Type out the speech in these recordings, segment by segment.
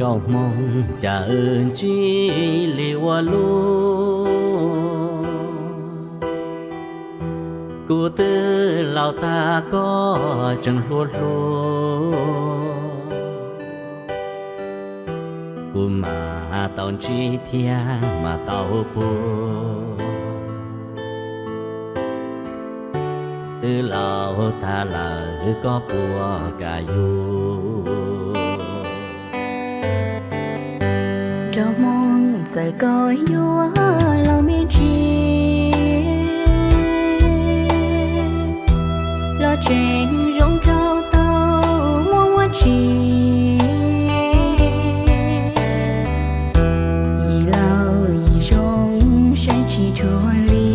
Nkauj Hmoob cas ntsib li ua luaj, kuv twb laus tag koj tseem hluas hluas, kuv mam tau ntsib thiab mam tau pom. Twb laus tag lawm koj puas kam yug? Nraug Hmoob txawm koj yuav laus me ntsis, los tseem zoo nraug tau muaj muaj tsis. Yim laus yim zoo saib tsis dhua li,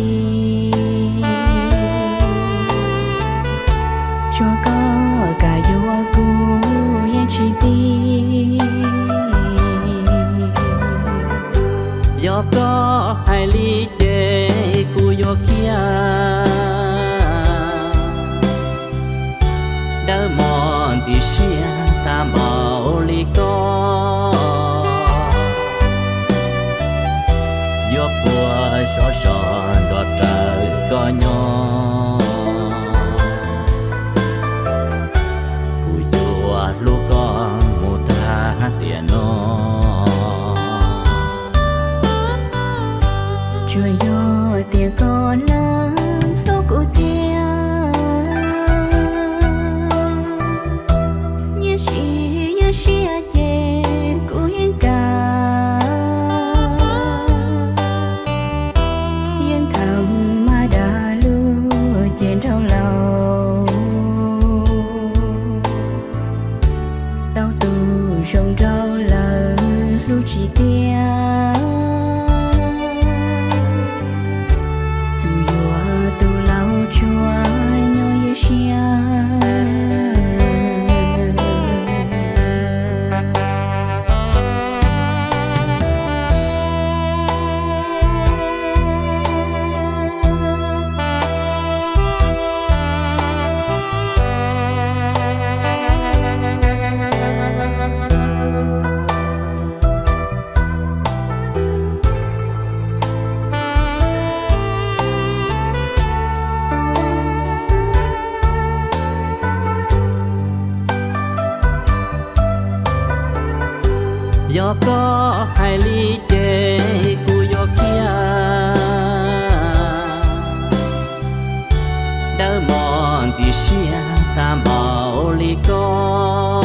tsuas koj kam yuav kuv yeej tsis tig. Yog koj hais li ces kuv yuav kiag, dawb mos ntxim siab tag npaum li koj, yuav puas sov so nrog rawv koj nyob. Kuv yuav hlub koj mus tag tiam no. Tsuas yog tias koj leej hlub kuv tiag, nyias sib yuav siab ces kuv yeej kam. Yeej tham mas dag lug ces nraug laus, tau tus zoo nraug lawm hlub tsis tiag. Xub yuav tus laus tsuas nyob ywj siab. Yog koj hais li ces kuv yuav kiag, dawb mos ntxim siab tag npaum li koj,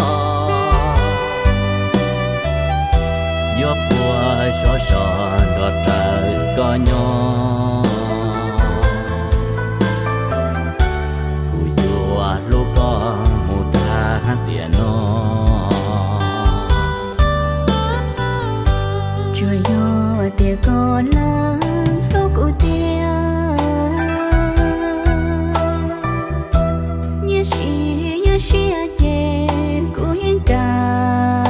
yuav puas sov so nrog rawv koj nyob. Kuv yuav hlub koj mus tag tiam no. Tsuas yog tias koj leej hlub kuv tiag, nyias sib yuav siab ces kuv yeej kam.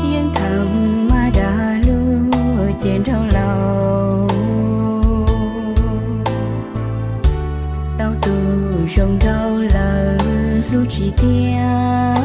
Yeej tham mas dag lug ces nraug laus, tau tus zoo nraug lawm hlub tsis tiag.